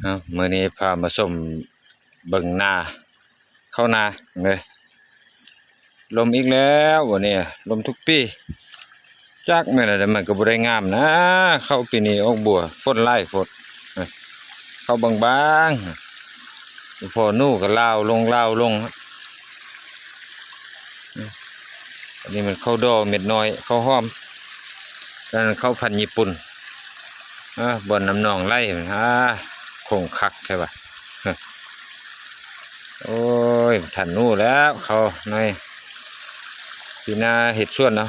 ເອົາ ມື້ນີ້ພາມາຊົມເບິ່ງນາ ເຂົ້ານາເດີ ລົມອີກແລ້ວ ວັນນີ້ລົມທຸກປີ ຈັກແມ່ນແນວໃດ ມັນກໍບໍ່ໄດ້ງາມນາ ເຂົ້າປີນີ້ອອກບົວ ຝົນຫຼາຍໂພດ ເຂົ້າບາງໆ ພໍໜູກໍລາວລົງ ລາວລົງ ອັນນີ້ມັນເຂົ້າດໍເມັດນ້ອຍ ເຂົ້າຫອມ ອັນນັ້ນເຂົ້າພັນຍີ່ປຸ່ນ ອາ ບ່ອນນ້ຳໜອງໄຫຼ ອາ ຄົງຄັກແທ້ວ່າ ໂອ້ຍ ທັນໜູແລ້ວ ເຂົ້າໃນ ປີໜ້າເຮັດສວນເອົາ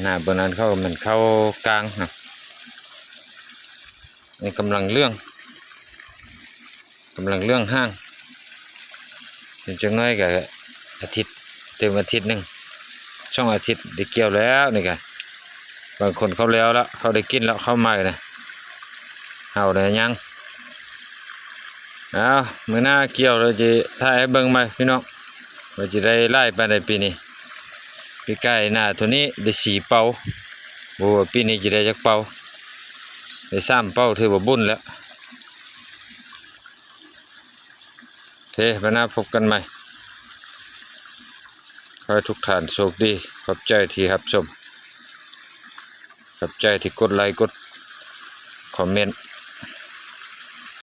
ໜ້າເບິ່ງນັ້ນເຂົ້າ ແມ່ນເຂົ້າກ້າງນະ ນີ້ກຳລັງເຫຼືອງ ກຳລັງເຫຼືອງຫາງ ອີກຈັກໜ້ອຍກໍອາທິດ ເຕັມອາທິດໜຶ່ງ ສອງອາທິດໄດ້ກ່ຽວແລ້ວນີ້ກະ ບາງຄົນເຂົາແລ້ວລະ ເຂົາໄດ້ກິນລະ ເຂົ້າໃໝ່ນະ ເຮົານະຍັງ ເອົາ ມື້ໜ້າກ່ຽວແລ້ວຊິຖ່າຍໃຫ້ເບິ່ງໃໝ່ພີ່ນ້ອງ ວ່າຊິໄດ້ຫຼາຍປານໃດປີນີ້ ປີກາຍນາໂຕນີ້ໄດ້ສີ່ເປົາ ບໍ່ຮູ້ວ່າປີນີ້ຊິໄດ້ຈັກເປົາ ໄດ້ສາມເປົາ ຖືວ່າບຸນແລ້ວ. ໂອເຄ ບາດໜ້າພົບກັນໃໝ່ ຂໍໃຫ້ທຸກທ່ານໂຊກດີ ຂອບໃຈທີ່ຮັບຊົມ ຂອບໃຈທີ່ກົດໄລ ກົດຄອມເມັນ